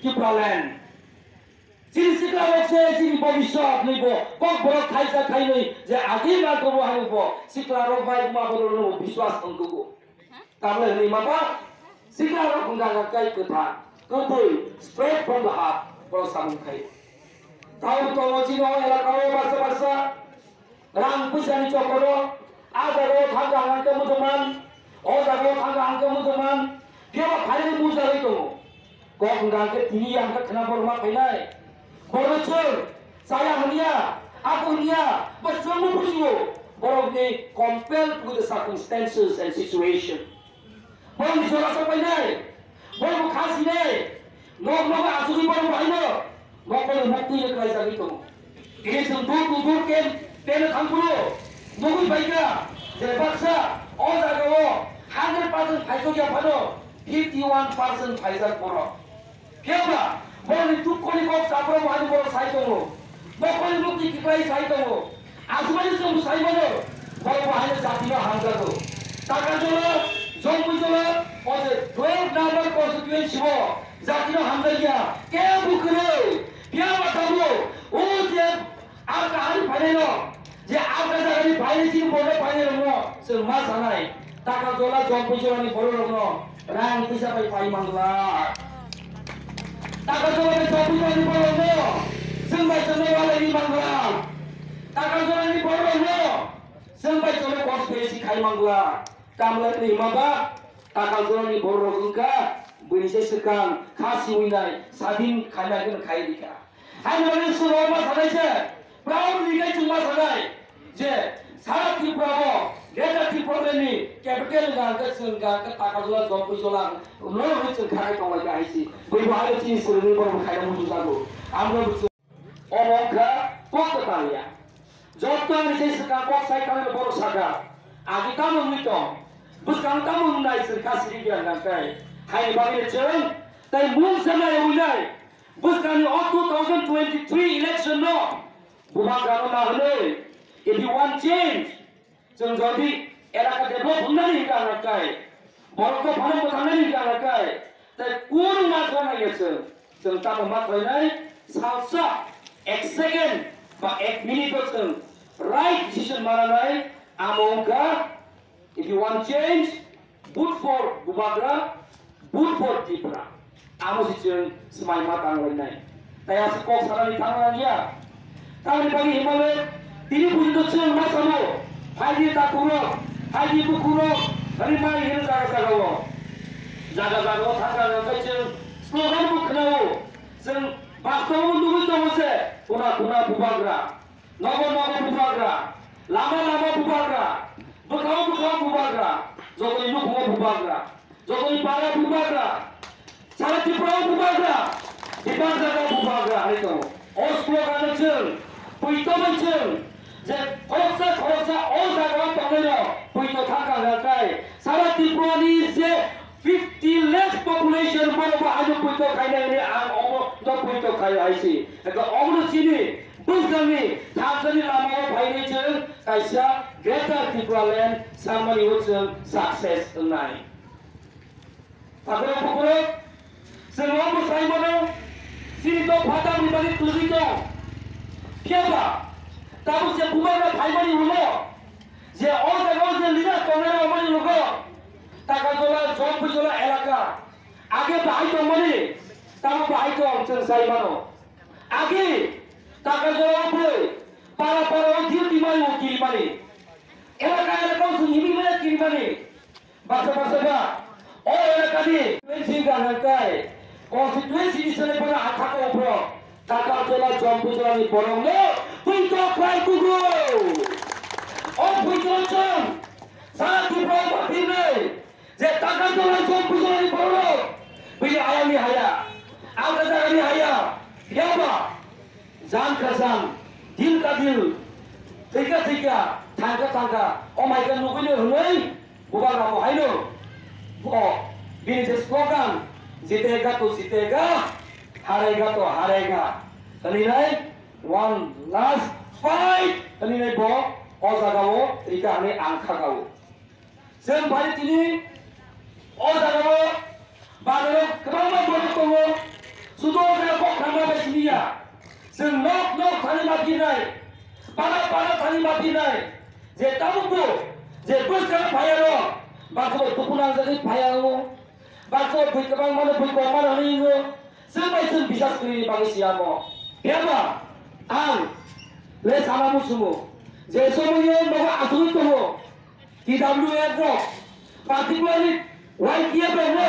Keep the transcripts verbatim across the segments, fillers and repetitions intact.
Tipraland. Chini sikla rok se chini bobiswt ni bo kok borok thaisa thainwi je agi ma tobo hai bo sikla rok bai ma borok no biswas wngkugo. Tamle hwnwi maba sikla rok wngkha kai kwthar kwbwi straight from the heart borok samung khai. Tau tongo chini o elaka o baksa baksa. Rang puisa ni chokoro, a jaga o thang kaham khe muthungman, o jaga o thang kaham khe muthungman, phiya ba phaini bujagwi tongo. Kok hwnkha khe tini ya hwnkha khwna borok ma phainai. Borok chwng chaya hwnya, ako hwnya, ba chwngno bujigo. Borokni compelled with the circumstances and situation. Borok ni jora sa painai, borok bo kha sinai, nok nok asugwi borok bo haino, mokol ni mukti le kwlai jagwi tongo. Tini chwng dur dur dur ken, ken thang phuru, nugwi paikha, je baksa, o jaga o hundred percent phaisok ya phano, fifty one percent phaijak borok. Phiya ba, borokni dukho ni kok chapra bo haino borok sai tongo. Mokol ni mukti kwplai sai tongo. Aswkmani chwng sai mano, borok bo haino jati no hamjago. Takarjala, Jompui jala, o je twelve number constituency bo jati no hamjakya, kebo kwrwi. Phiya ba tabuk, o je Ang kahari phainai no, je ang ka jagani phainai chini borok phainai rokno chwng ma sanai, Takarjala, Jompui jala ni borok rokno rang puisa bai pai mangla. Takarjala bai Jompui jala ni borok rokno chwng bai chwngno walai ri mangla. Takarjala ni borok rokno chwng bai chwngno conspiracy khai mangla. Tamle ni ma ba Takarjala ni borok rok wngkha buini se swkang kha siwi nai sadin khaina hwn khai rikha. Haino bagwi chwng ma sanai se, proudly khai chwng ma sanai je sara Tripura o Greater Tripura ni capital wngkha hwnkhe chwng wngkha hwnkhe Takarjala, Jompui jala no hwnwi chwng kha khai tonglai kha hai si. Bui bo haino chini swrwngwi borok khai muchung jago. Amo bo chwng omo wngkha kok kwtal ya. Joto ni se swkang kok sai kang borok saka. Agi tamo wngwi tong. Bwskang tamo wngnai chwng kha siri biang kang kai. Haini bagwi chwng tai mung sanai wngnai. Bwskangni o two thousand twenty-three election no Bubagra no na hwnwi, if you want change, chwng jodi elaka develop wngnani hwnkha hwnkha kai, borok dophano mwthangnani hwnkha hwnkha kai, tai kunu ma jora naiya chwng, chwng tamo ma khlainai, salsa, ek second ba ek minute o chwng right decision mananai, amo wngkha If you want change, vote for Bubagra, vote for Tipra. Amo si chwng swmai ma tang lai nai. Tai aswk kok sanani thang lang ya. Tamni bagwi himale tini buji to chwng ma samo. Phaidi takhurok, phaidi bukhurok, ani mai hino jaga jaga o. Jaga jaga o thang thang kai chwng slogan bo khna o. Chwng bastobo nugwi tongo se, kuna kuna Bubagra. Nogo nogo Bubagra, lama lama Bubagra, bwkhao bwkhao Bubagra, jotoni nukhungo Bubagra, jotoni para Bubagra, sara Tripura o Bubagra, bebak jaga Bubagra hai tongo. O slogan no chwng, poito bai chwng, je khoroksa khoroksa o jaga o tongnai rok poito thang kang kha kai, sara Tripura ni je Fifty lakhs population borok bo haino poito khainai hwnwi ang omo no poito khaio hai se. Eka omo no chini bwskangni thansa ni lama o phainai chwng kaisa Greater Tripura Land samani o chwng success wngnai. Takhorok bukhorok chwng omo sai mano chini to phatar ni bagwi kwrwi tong. Phiya ba tabuk se bubagra phaimani ulo je o jaga o je leader tongnai rok mani lugo. Takarjala, Jompui jala elaka. Age bahai tongmani, tamo bahai tong chwng sai mano. Age Takarjala o bwrwi para para o duty mai o kirimani. Elaka elaka o chwng himwi maya kirimani. Baksa baksa ba o elakani constituency hwnka hwnkhe constituency ni sene phano athaka o borok. Takarjala, Jompui jala ni borok no poito khlai kugo. O poito chwng sara Tripura o ma pirnai je Takarjala, Jompui jala ni borok rok bini ayang ni haya, ang jaga ni haya, phiya ba jang ka jang, dil ka dil, thwika thwika, thang ka thang ka, o mai ka nugwi no hwnwi. Bubagra bo haino bo bini je slogan, "Jitega to jitega, harega to harega," hwnwi nai one last fight hwnwi nai bo o jaga o rika hwnwi ang kha kha o. Chwng bai tini o jaga o bazar o kwbangma borok tongo, Sudo kok thangma bai siniya. Chwng nok nok thani ma pirnai. Para para thani ma pirnai. Je tabukbo je bwskang phaya rok. Baksa bo tukunang jagwi phaya o. Baksa bo bui kwbang mano bui kok mano hwnwi o. Chwng bai chwng bisas kwrwini bagwi siyamo. Phiyaba ang le sana musumo. Je somoyo nogo achugwi tongo. T W F rok, particularly Y T F rok no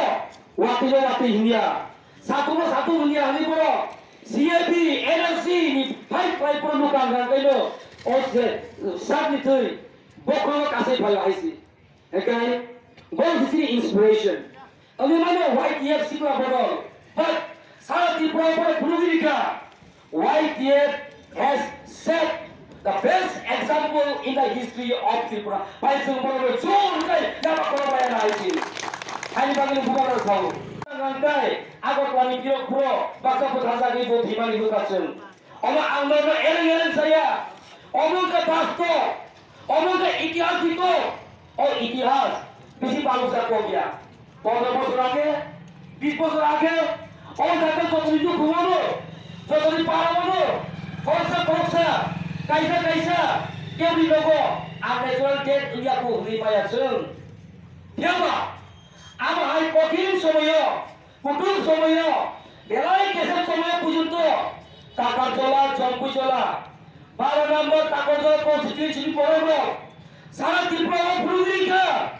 watwi no watwi hinya. Satung no satung hinya hwnwi borok C A B, N R C ni fight khlai phuru nukha hwnkha hwnkhe no o je sakni thwi bokhorok kasai phai hai si. Hwnkhe bo bisini inspiration. Ani mano Y T F sikla bodol. But sara Tripura borok phunugwi rikha. Y T F has set the best example in the history of Tripura. Bai chwng borok rok jor khai yaba khoro bai na aisi. Hani bagwi bubagra sao. Nangkai Agartala ni kirok phuro baksa bwthajagwi bo thwimani nukha chwng. Omo ang norno ereng ereng saya. Omo wngkha bastob. Omo wngkha itihas ni kok. O itihas bisi balukjak kok ya. Pondro bosor age, bis bosor age, o jaga jotoni dukhu mano, jotoni para mano, khoroksa khoroksa, kaisa kaisa, kebri nogo ang natural death wngya kho hwnwi maya chwng. Phiyaba, amo hai kothin somoyo, kutung somoyo, belai kesem somoyo pujunto, Takarjola, Jompuijola, baro number Takarjola constituency ni borok rok sara Tripura o phunugwi kha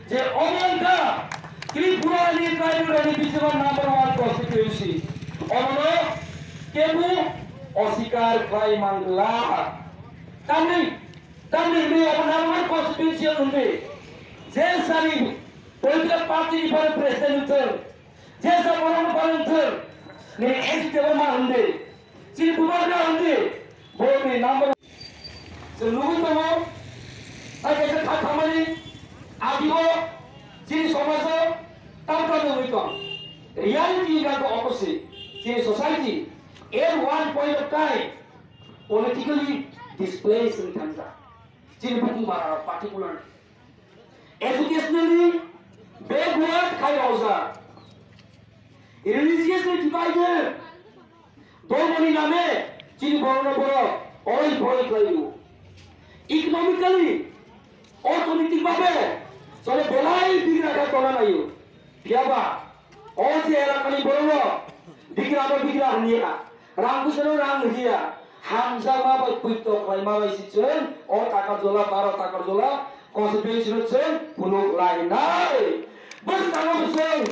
je omo wngkha Tripura ni tribal rok ni bisingo number one constituency. Omono kebo osikar khlai mangla. Tamni, tamni hwnwi omo number one constituency wngwi je sari political party ni phano president wngthwng, jesa borokno phano wngthwng, nini N C T O ma hwnde, chini bubagra hwnde, borokni number. Chwng nugwi tongo, tai kaisa kha thamani, adibo chini somajo tam tam wngwi tong. Reality is the opposite. Chini society, at one point of time, politically displaced wngwi thangjak. Chini bukhung bara particularly. Educationally backward khai rojak. Religiously divided. Dhormoni name chini borokno borok oroi poroi khlaio. Economically, orthonoitik babe chole belai bigra khe tongna naio. Phiyaba o je elakani borok no bigra no bigra hwnliya, rang bwsano rang hwnliya, hamjakma bai puito khlaima bai se chwng o Takarjola, baro Takarjola constituency no chwng phunuk lainai. Bwskango bo chwng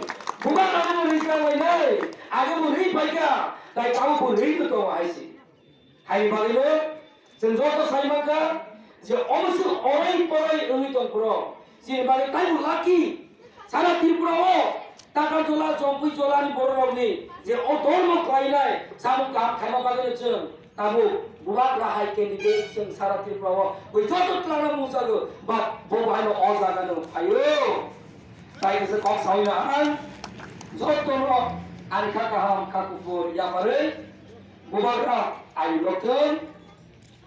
bubagrano bo rikang lainai, age bo ri phaikha, tai tabuk bo ri tongo hai se. Hai bagwino chwng joto sai mankha je omo se oroi poroi wngwi tong phuru chini bagwi taibo lucky. Sara Tripura o Takarjola, Jompuijolani bororokni je o dormo khlainai samung kaham khaima bagwino chwng tabuk bubagra hai candidate chwng sara Tripura o bai joto twlangno mungjago, but bo bahaino o jagano phaio. Tai kisa kok sawi na ang jotono ani kha kaham kha kuphur yaparwi Bubagra ayu lokthwng,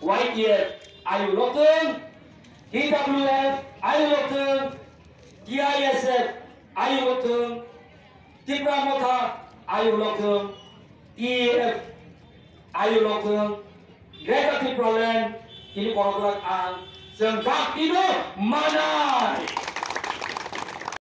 Y T F ayu lokthwng, T W F ayu lokthwng, T I S F ayu lokthwng, Tipra Motha ayu lokthwng, T E F ayu lokthwng, Greater Tipraland ini borok ang chwng dak tino manai.